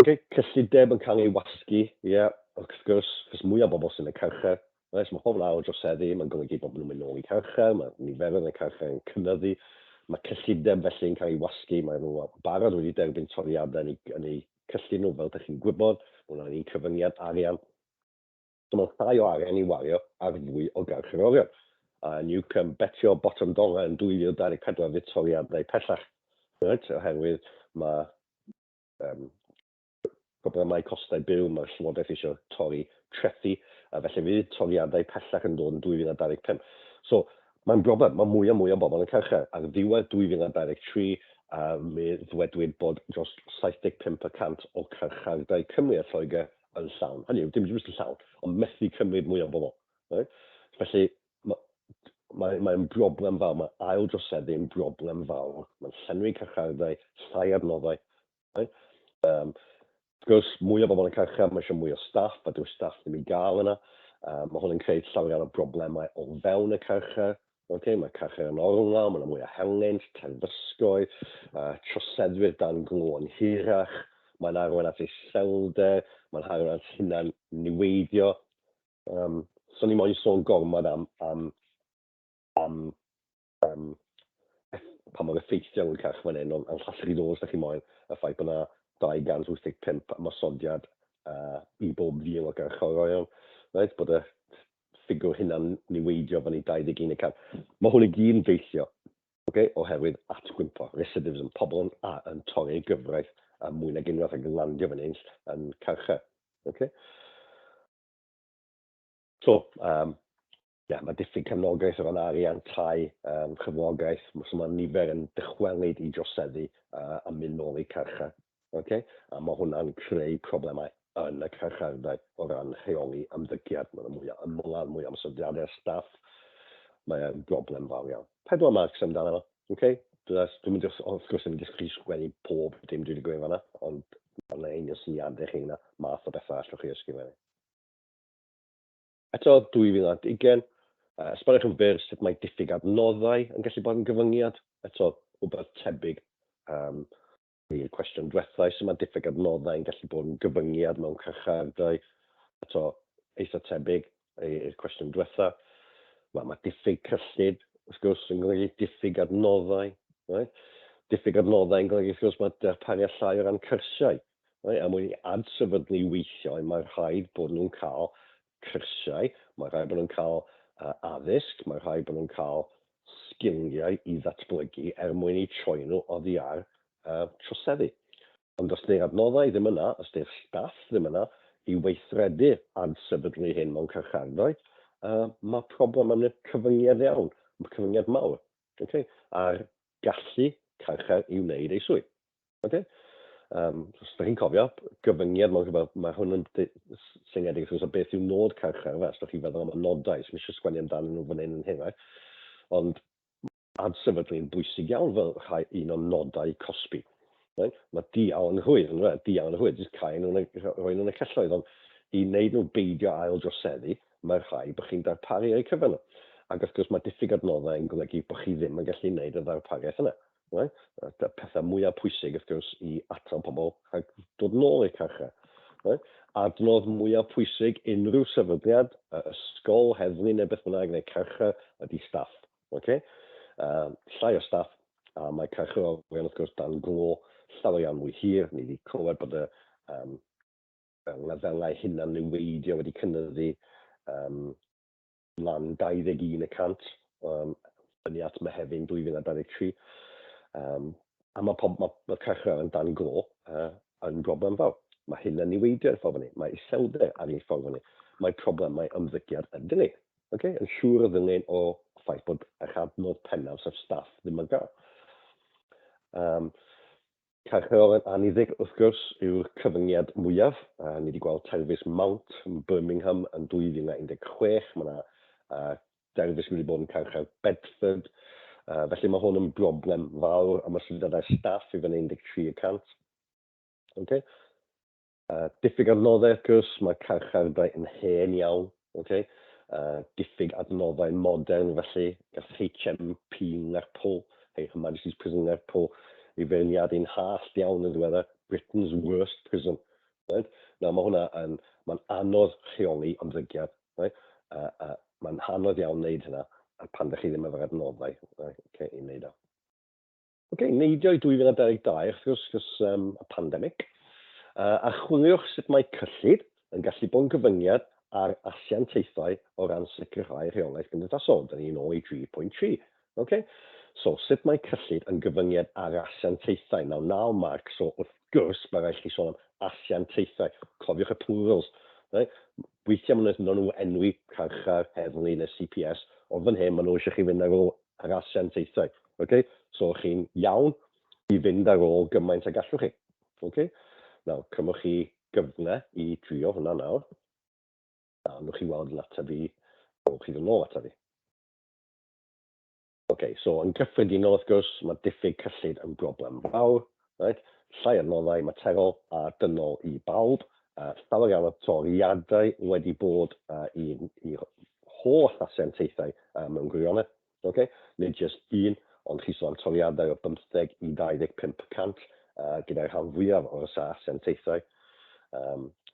[SPEAKER 1] Okay, cyllideb yn cael ei wasgu, ie, yeah, wrth gwrs, chos mwy o bobl sy'n y carchar. Right, so mae pobl ail droseddu, mae'n golygu bod nhw'n mynd nôl i carchar, mae niferoedd yn y carchar yn cynyddu, mae cyllideb felly yn cael ei wasgu, mae nhw barod wedi derbyn toriadau yn eu, yn eu cyllid nhw, fel ydych chi'n gwybod, mae hwnna'n un cyfyngiad arian. So mae'n llai o arian i wario ar fwy o garcharorion. A you can betio bottom dollar yn 2024 fydd toriadau pellach. Right? Oherwydd mae problemau costau byw, mae'r Llywodraeth eisiau torri trethi, a felly fydd toriadau pellach yn dod yn 2025. So, Mae'n broblem, mae mwy a mwy o bobl yn carchar. Ar ddiwedd 2023, mi ddwedwyd bod dros 75 y cant o carchardai Cymru a Lloegr yn llawn. Hynny yw, dim jyst yn llawn, ond methu cymryd mwy o bobl. Right? Felly, mae'n mae, mae broblem fawr, mae ail droseddu yn broblem fawr. Mae'n llenwi carchardai, llai adnoddau. Right? Wrth gwrs, mwy o bobl yn carchar, mae eisiau mwy o staff, a dyw'r staff ddim i gael yna. Mae hwn yn creu llawer iawn o broblemau o fewn y carchar. Okay, mae carchar yn orlawn, mae yna mwy o helynt, terfysgoedd, troseddwyr dan glo yn hirach, mae'n arwain at iselder, mae'n arwain at hunan niweidio. So ni moyn sôn gormod am, am, am pa mor effeithiol yw'r cyrch fan hyn, ond ond allwch chi ddod os da chi moyn, y ffaith bod yna 285 ymosodiad i bob fil o garcharorion, reit, bod y ffigwr hynna'n niweidio fyny 21 y cant. Mae hwn i gyd yn deillio, okay, oherwydd atgwympo, recidivism, pobl yn, a, yn torri'r gyfraith a mwy nag unwaith ac yn landio fan hyn yn carchar. Okay? So, yeah, mae diffyg cefnogaeth o ran arian, tai, chyflogaeth, so mae nifer yn dychwelyd i droseddu a mynd nôl i carchar. Okay? A mae hwnna'n creu problemau yn y carchardai o ran rheoli ymddygiad. Mae'n mwy o ymladd, mwy o ymosodiadau ar staff. Mae'n broblem fawr iawn. 4 marks amdano fo. Okay? Dwi'n mynd wrth gwrs yn mynd i chi sgwennu pob dim dwi wedi gweud fanna, ond mae'n ein o syniadau chi yna, math o bethau allwch chi ysgrifennu. Eto, 2020, esboniwch yn fyr sut mae diffyg adnoddau yn gallu bod yn gyfyngiad. Eto, rhywbeth tebyg i'r cwestiwn diwethaf, sut mae diffyg adnoddau yn gallu bod yn gyfyngiad mewn carchardai. Eto, eitha tebyg i'r cwestiwn diwethaf. Wel, mae diffyg cyllid, wrth gwrs, yn golygu diffyg adnoddau. Right? Diffyg adnoddau yn golygu, wrth gwrs, mae darpariaeth llai o ran cyrsiau. Right? A mwyn i adsefydlu weithiau, mae rhaid bod nhw'n cael cyrsiau, mae rhaid bod nhw'n cael addysg, mae rhaid bod nhw'n cael sgiliau i ddatblygu er mwyn eu troi nhw oddi ar troseddu. Ond os di'r adnoddau ddim yna, os di'r staff ddim yna i weithredu adsefydlu hyn mewn carchardai, mae problem yn y cyfyngiad iawn, mae cyfyngiad mawr, okay, ar gallu carchar i wneud ei swydd. Okay? Os ydych chi'n cofio, gyfyngiad mewn rhywbeth, mae hwn yn syngedig wrth gwrs o beth yw nod carchar fe, os ydych chi'n feddwl am y nodau, sy'n eisiau sgwennu amdanyn nhw fan hyn yn hyn, ond adsefydlu'n bwysig iawn fel rhai un o nodau cosbi. Right? Mae dial yn rhwydd, yn dweud, dial yn rhwydd, jyst cael nhw'n rhoi nhw'n y celloedd, ond i wneud nhw beidio ail droseddu, mae rhaid bod chi'n darparu ar eu cyfer nhw. Ac wrth gwrs mae diffyg adnoddau yn golygu bod chi ddim yn gallu gwneud y ddarpariaeth yna. Right? Y pethau mwyaf pwysig, wrth gwrs, i atal pobl rhag dod nôl i'r carchar. Right? Adnodd mwyaf pwysig unrhyw sefydliad, ysgol, heddlu neu beth bynnag, neu carchar, ydy staff. Okay? Llai o staff, a mae carcharorion, wrth gwrs, dan glo llawer iawn mwy hir. Ni wedi clywed bod y lefelau hunan niweidio wedi cynyddu lan 21 y cant fyny at Mehefin 2023. A mae, pob, mae, mae carchar yn dan glo yn broblem fawr. Mae hyn yn niweidio ar ffordd fyny. Mae iselder ar ei ffordd fyny. Mae problemau ymddygiad yn dilyn. Okay? Yn siŵr o ddilyn o ffaith bod eich adnodd pennaf, sef staff, ddim yn gael. Carcharorion anniddig, wrth gwrs, yw'r cyfyngiad mwyaf. Ni wedi gweld terfysg Mount yn Birmingham yn 2016. Mae yna derfysg wedi bod yn carchar Bedford. Felly mae hwn yn broblem fawr am ymosodiadau staff i fyny 13 y cant. Okay. Diffyg adnoddau, wrth gwrs, mae carchardai yn hen iawn. Okay. Diffyg adnoddau modern, felly, gall HMP Lerpwl, Her Majesty's Prison Lerpwl, ei feirniadu'n hallt iawn yn ddiweddar, Britain's worst prison. Right? Nawr, mae hwnna yn, mae'n anodd rheoli ymddygiad. Right? Mae'n anodd iawn wneud hynna pan ydych chi ddim efo'r adnoddau, right? Okay, i wneud o. Ok, neidio i 2022, wrth gwrs, cos y pandemig. Archwiliwch sut mae cyllid yn gallu bod yn gyfyngiad ar asiantaethau o ran sicrhau rheolaeth gymdeithasol. Dyna ni'n ôl i 3.3. Ok, so sut mae cyllid yn gyfyngiad ar asiantaethau? Nawr, 9 marc, so wrth gwrs mae rhaid chi sôn am asiantaethau. Cofiwch y plurals. Right? Weithiau maen nhw'n nhw enwi carchar, heddlu neu CPS, ond fan hyn maen nhw eisiau chi fynd ar ôl yr asiantaethau. Okay? So chi'n iawn i fynd ar ôl gymaint a gallwch chi. Okay? Nawr, cymwch chi gyfle i drio hwnna nawr. A nwch chi weld yn ateb i, o chi ddod nôl ateb i. Ok, so yn gyffredinol wrth gwrs, mae diffyg cyllid yn broblem fawr, right? Llai adnoddau materol a dynol i bawb, llawer iawn o toriadau wedi bod i holl asiantaethau mewn gwirionedd, ok? Nid jyst un, ond chi sôn am toriadau o 15 i 25% gyda'r rhan fwyaf o'r asiantaethau.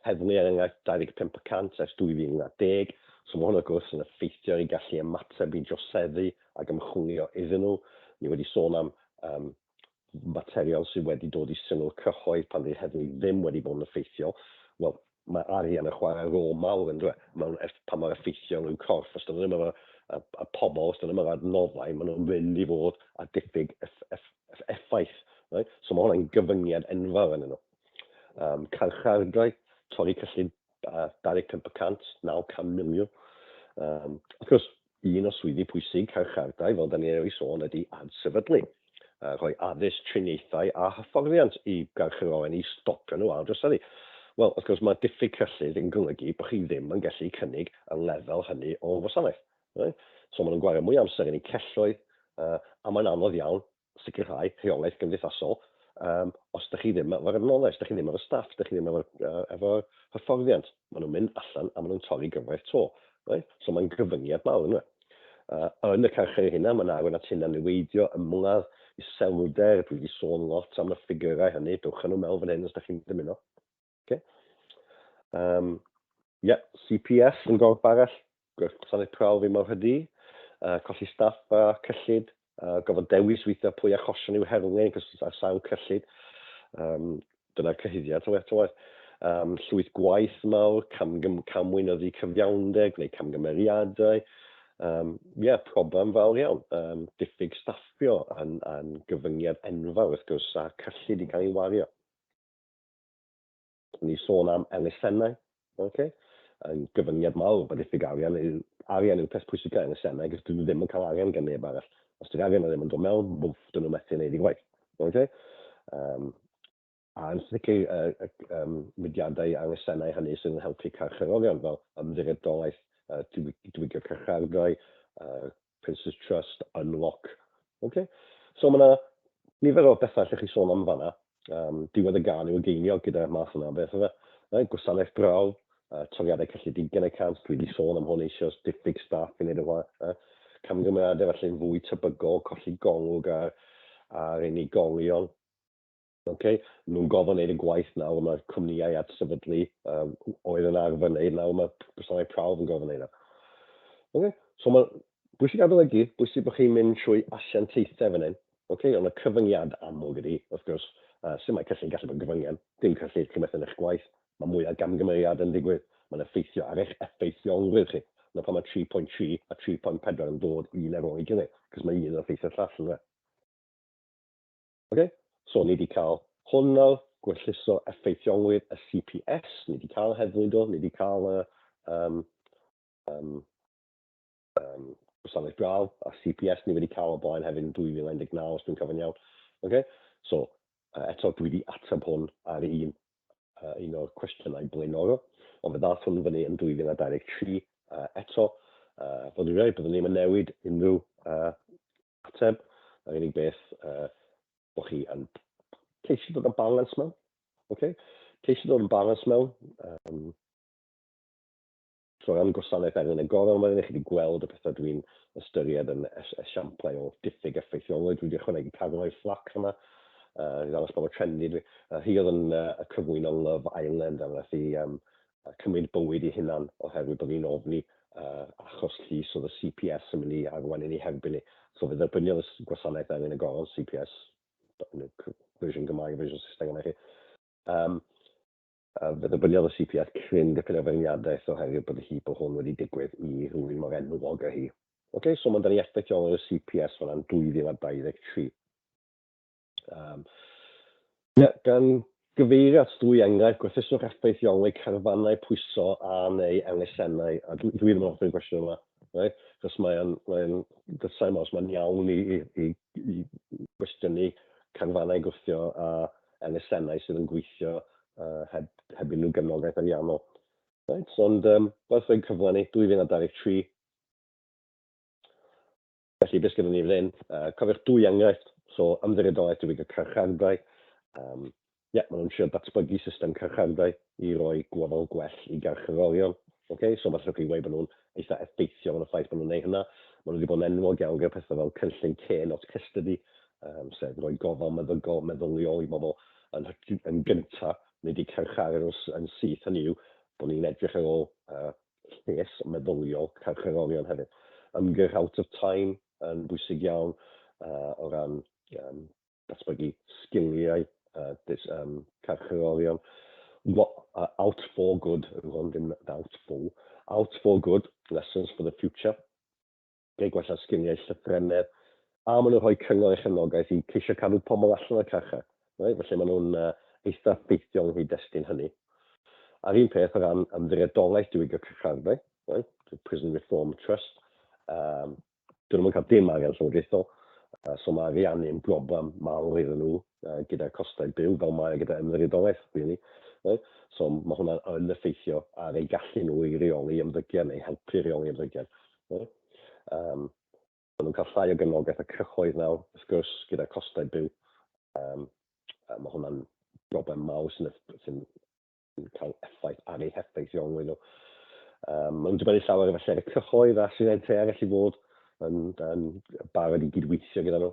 [SPEAKER 1] Heddlu er enghraifft 25% ers 2010, so mae hwn wrth gwrs yn effeithio ar eu gallu ymateb i droseddu ac ymchwilio iddyn nhw. Ni wedi sôn am materion sydd wedi dod i sylw'r cyhoedd pan fydd heddlu ddim wedi bod yn effeithiol. Wel, mae arian yn chwarae rôl mawr yn dweud, mewn pa mor effeithiol yw corff. Os dyn nhw ddim efo y pobl, os dyn nhw ddim efo adnoddau, maen nhw'n mynd i fod â diffyg effaith. Right? So mae hwnna'n gyfyngiad enfawr arnyn nhw. Carchardai, torri cyllid 25%, 900 miliwn. Wrth gwrs, un o swyddi pwysig carchardai, fel da ni erioed sôn, ydy adsefydlu. Rhoi addysg, triniaethau a hyfforddiant i garcharorion i stopio nhw ar droseddu. Wel, wrth gwrs, mae diffyg cyllid yn golygu bod chi ddim yn gallu cynnig y lefel hynny o wasanaeth. Right? So maen nhw'n gwario mwy o amser yn eu celloedd, a mae'n anodd iawn sicrhau rheolaeth gymdeithasol os ydych chi ddim efo'r adnoddau, os ydych chi ddim efo'r staff, os ydych chi ddim efo'r efo hyfforddiant. Maen nhw'n mynd allan a maen nhw'n torri gyfraith to. Right? So mae'n gyfyngiad mawr yna. Yn y carchar ei hunan, mae'n arwain at hunan niweidio, ymladd, iselder, dwi wedi sôn lot am y ffigurau hynny, dowch â nhw mewn fan hyn os ydych chi'n dymuno. Okay. Yeah, CPS yn gorff arall, gwasanaeth prawf i mawrhydi, colli staff a cyllid, gofod dewis weithiau pwy achosion i'w herlyn, cos ar sawl cyllid. Dyna'r cyhuddiad, ta waeth, ta waeth. Llwyth gwaith mawr, camweinyddu cyfiawnder, gwneud camgymeriadau. Yeah, problem fawr iawn. Diffyg staffio yn gyfyngiad enfawr, wrth gwrs, a cyllid i cael ei wario. Ni sôn am elusennau, okay? Yn gyfyngiad mawr bod diffyg arian, arian yw'r peth pwysicaf elusennau, cos dyn nhw ddim yn cael arian gan neb arall. Os dy'r arian ddim yn dod mewn, bwff, dyn nhw methu wneud i gwaith. Okay? A yn sicr mudiadau elusennau hynny sydd yn helpu carcharorion fel Ymddiriedolaeth Diwygio Carchardai, Prince's Trust, Unlock. Okay? So mae yna nifer o bethau allwch chi sôn am fanna. Diwedd y gân yw y geiniog gyda'r math yna o beth yma. Right? Gwasanaeth brawf, toriadau cyllid 20%, dwi wedi sôn am hwn eisoes, diffyg staff i wneud y hwa. Camgymeriadau felly'n fwy tebygol, colli golwg ar unigolion. Okay? Nhw'n gofod wneud y gwaith nawr, mae cwmnïau adsefydlu oedd yn arfer wneud nawr, mae gwasanaeth prawf yn gofod wneud o. Okay? So mae bwysig adolygu, bwysig bod chi'n mynd trwy asiantaethau fan hyn. Okay? Ond y cyfyngiad amlwg ydy, wrth gwrs, sut mae cyllid gallu bod yn gyfyngiad, dim cyllid, chi'n methu yn eich gwaith, mae mwy o gamgymeriad yn digwydd, mae'n effeithio ar eich effeithiolrwydd chi. Na pan mae 3.3 a 3.4 yn dod un ar ôl ei gilydd, cos mae un yn effeithio'r llall yn Ok, so ni wedi cael hwn nawr, gwerthuso effeithiolrwydd y CPS, ni wedi cael heddlu do, ni wedi cael y gwasanaeth brawf, a CPS ni wedi cael o blaen hefyd yn 2019, os dwi'n cofio'n iawn. Ok, so eto dwi wedi ateb hwn ar un o'r cwestiynau blaenorol, ond fe ddath hwn fyny yn 2023 eto. Fel dwi'n dweud, byddwn ni'n newid unrhyw ateb. Yr unig beth bod chi yn ceisio dod â balans mewn. Okay? Ceisio dod yn balans mewn. So ran gwasanaeth erlyn y goron, mae'n chi wedi gweld y pethau dwi'n ystyried yn esiamplau o diffyg effeithiolrwydd. Dwi wedi ychwanegu Caroline Flack yma, i ddangos pa mor trendy dwi. Hi oedd yn cyflwyno Love Island a wnaeth hi cymryd bywyd ei hunan oherwydd bod hi'n ofni achos llys oedd y CPS yn mynd i arwain yn ei herbyn hi. So fe dderbyniodd y gwasanaeth erlyn y goron, CPS, yn y fersiwn Gymraeg a fersiwn Saesneg yna chi. Fe dderbyniodd y CPS cryn dipyn o feirniadaeth oherwydd bod hi bod hwn wedi digwydd i rhywun mor enwog â hi. Okay, so mae'n dyn ni effeithiol ar y CPS fan 2023. Yeah, gan Gyfeirio at ddwy enghraifft, gwerthuswch effeithiolrwydd carfannau pwyso a neu elusennau, a dwi, dwi ddim yn hoffi'r cwestiwn yma, right? Chos mae'n, mae sa i'n os mae'n iawn i gwestiynu carfannau gwthio a elusennau sydd yn gweithio heb unrhyw gefnogaeth ariannol. Right? Ond werth rhoi cyfle ni, 2023. Felly, beth gyda ni fan hyn? Cofiwch dwy enghraifft, so Ymddiriedolaeth Diwygio Carchardai. Yeah, maen nhw'n trio datblygu system carchardai i roi gofal gwell i garcharorion. Okay? So falle chi weud bod nhw'n eitha effeithiol yn y ffaith bod nhw'n neud hynna. Maen nhw wedi bod yn enwog iawn gyda pethau fel cynllun Care Not Custody, sef rhoi gofal meddygol, meddyliol i bobl yn gyntaf, nid i carcharu nhw yn syth, hynny yw bod ni'n edrych ar ôl lles meddyliol carcharorion hefyd. Ymgyrch Out of Time yn bwysig iawn o ran datblygu sgiliau carcharorion. What, Out for Good, yw hwn, dim Out For. Out for Good, Lessons for the Future. Okay, gwella sgiliau llythrennedd. A maen nhw'n rhoi cyngor a chefnogaeth i ceisio cadw pobl allan o'r carchar. Right? Felly maen nhw'n eitha effeithiol yng nghyd-destun hynny. A'r un peth o ran Ymddiriedolaeth Diwygio Carchardai, right? The Prison Reform Trust. Dyn nhw'n cael dim arian llywodraethol, so mae ariannu yn broblem mawr iddyn nhw gyda costau byw, fel mae gyda ymddiriedolaeth, really. Right? So mae hwnna yn effeithio ar eu gallu nhw i reoli ymddygiad neu helpu reoli ymddygiad. Right? Maen nhw'n cael llai o gefnogaeth y cyhoedd nawr, wrth gwrs, gyda costau byw. Mae hwnna'n broblem mawr sy'n cael effaith ar eu heffeithiolrwydd nhw. Maen nhw'n dibynnu llawer felly ar y cyhoedd a asiantaethau eraill i fod yn barod i gydweithio gyda nhw.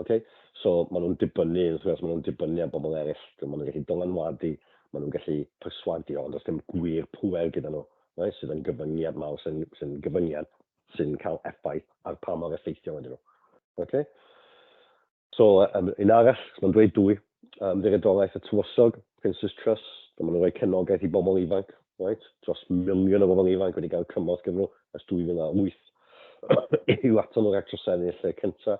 [SPEAKER 1] Okay? So maen nhw'n dibynnu, wrth gwrs, maen nhw'n dibynnu ar bobl eraill. Maen nhw'n gallu dylanwadu, maen nhw'n gallu perswadio, ond does dim gwir pwer gyda nhw, right? Sydd yn gyfyngiad mawr, sy'n gyfyngiad sy'n cael effaith ar pa mor effeithiol ydyn nhw. Okay? So, un arall, mae'n dweud dwy, Ymddiriedolaeth y Tywysog, Prince's Trust, maen nhw'n rhoi cefnogaeth i bobl ifanc, right? Dros miliwn o bobl ifanc wedi cael cymorth gyda nhw ers 2008 i'w atal nhw rhag troseddu yn lle cyntaf.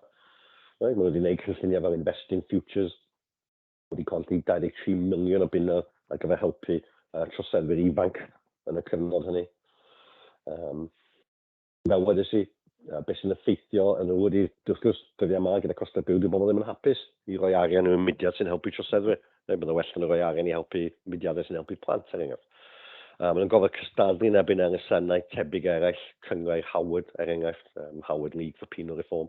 [SPEAKER 1] Right? Maen nhw wedi gwneud cynlluniau fel Investing Futures, wedi colli 23 miliwn o bunnoedd ar gyfer helpu troseddwyr ifanc yn y cyfnod hynny. Fel wedes i, beth sy'n effeithio yn nhw ydy, wrth gwrs, dyddiau yma gyda costau byw, dyw bobl ddim yn hapus i roi arian mewn mudiad sy'n helpu troseddwyr. Neu bydde well yn rhoi arian i helpu mudiadau sy'n helpu plant, er enghraifft. Maen nhw'n gorfod cystadlu yn erbyn elusennau tebyg eraill, Cynghrair Howard, er enghraifft, Howard League for Penal Reform.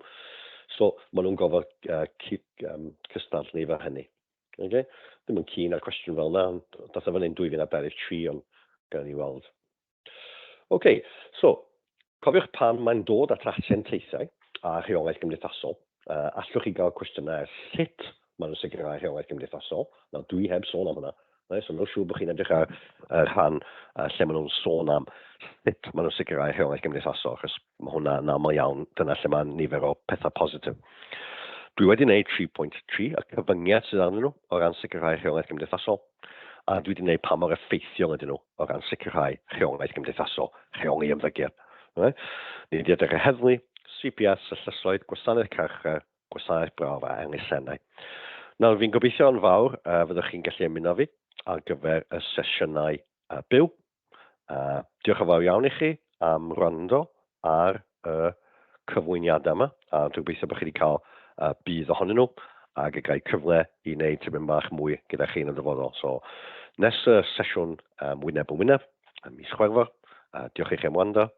[SPEAKER 1] So, maen nhw'n gorfod cystadlu efo hynny. Okay? Ddim yn keen ar cwestiwn fel yna, ond dath o fyny'n 2023, ond gawn ni weld. OK, so, cofiwch pan mae'n dod at asiantaethau a rheolaeth gymdeithasol, allwch chi gael cwestiynau ar sut maen nhw'n sicrhau rheolaeth gymdeithasol. Nawr, dwi heb sôn am hwnna. Right? So, mae'n siŵr bod chi'n edrych ar y rhan lle maen nhw'n sôn am sut maen nhw'n sicrhau rheolaeth gymdeithasol, achos mae hwnna yn aml iawn, dyna lle mae nifer o pethau positif. Dwi wedi gwneud 3.3, y cyfyngiad sydd arnyn nhw o ran sicrhau rheolaeth gymdeithasol, a dwi wedi gwneud pa mor effeithiol ydyn nhw o ran sicrhau rheolaeth gymdeithasol, rheoli ymddygiad. Right? Ni wedi edrych ar heddlu, CPS, y llysoedd, gwasanaeth carchar, gwasanaeth brawf a elusennau. Nawr, fi'n gobeithio yn fawr fyddwch chi'n gallu ymuno fi ar gyfer y sesiynau byw. Diolch yn fawr iawn i chi am wrando ar y cyflwyniadau yma, a dwi'n gobeithio bod chi wedi cael budd ohonyn nhw ac y gael cyfle i wneud tipyn bach mwy gyda chi yn y dyfodol. So, nes y sesiwn wyneb yn wyneb, ym mis Chwefror, diolch i chi am wrando.